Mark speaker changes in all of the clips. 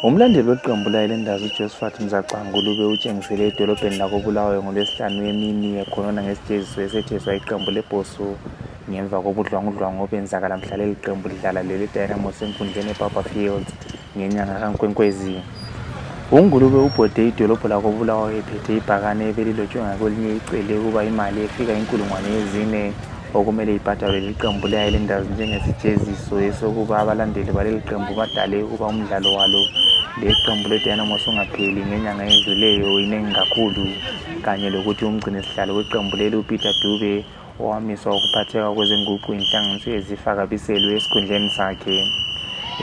Speaker 1: Umlandeli weqembu Highlanders uJosphat Mzaca Ngulube utshengisele edolobheni lako Bulawayo ngoLwesihlanu emini ekhonona ngesijeziso esetheswa iqembu leBosso ngemva kobudlwangudlwangu obenzakala mhla leliqembu lidlala lele Dynamos enkundleni eBarbourfields ngenyanga kaNkwenkwezi. uNgulube ubhode idolobho lako Bulawayo ephethe ibhakane ebelilotshwe ngakwelinye icele ukuba imali efika 4,000 okumele ibhadalwe liqembu leHighlanders njengesijeziso esokuba abalandeli baleli qembu badale ukuba umdlalo walo leqembu leDynamos ungapheli ngenyanga edluleyo iningi kakhulu, kanye lokuthi umgcinisihlalo weqembu leli uPeter Dube owamiswa ukuphatheka kwezenguqu inhlanganiso yezifaka biselwe esikhundleni sakhe.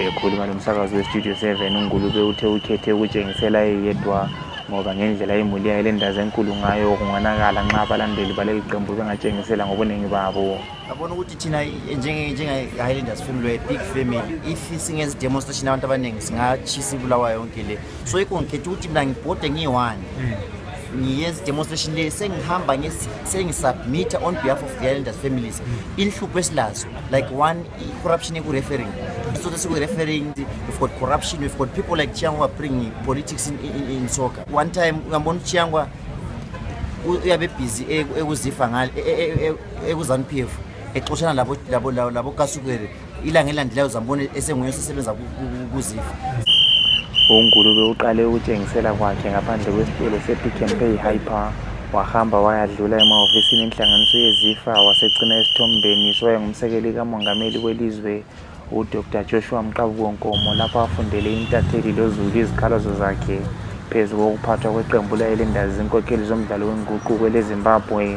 Speaker 1: Ekhuluma nomsakazi weStudio 7, uNgulube uthe ukhethe ukutshengisela eyedwa ngoba ngendlela imuli yaHighlanders enkulu ngayo kunganakala nxa abalandeli baleli qembu bengatshengisela ngobuningi babo.
Speaker 2: Yabona ukuthi thina njenge-Highlanders family, big family, if singezi demonstration abantu abaningi singachisa Bulawayo yonke le, so yikho ngikhethe ukuthi mina ngibhode ngiyi-one ngiyezi demonstration le sengihamba sengisubmit on behalf of the Highlanders families inhlupho esilazo, like one, corruption eku-referring. So this we're referring, we've got corruption, we've got people like Chiangwa bringing politics in soccer. One time, ngambona Chiangwa uyabe busy ekuzifa ngale ekuzanPF exoshana labo kasukere ilanga elandelayo uzambona esenguye osebenza ukuzifa.
Speaker 1: uNgulube uqale ukutshengisela kwakhe ngaphandle kwesitulo sePick and Pay Hyper, wahamba wayadlula emahofisini enhlanganiso yezifa wasegcina esithombeni soya ngumsekeli kamongameli welizwe uDr Joshua Nkomo lapho afundele intatheli lozulu izikhalazo zakhe phezu kokuphathwa kweqembu leHighlanders inkokheli zomdlalo wenguquko leZimbabwe.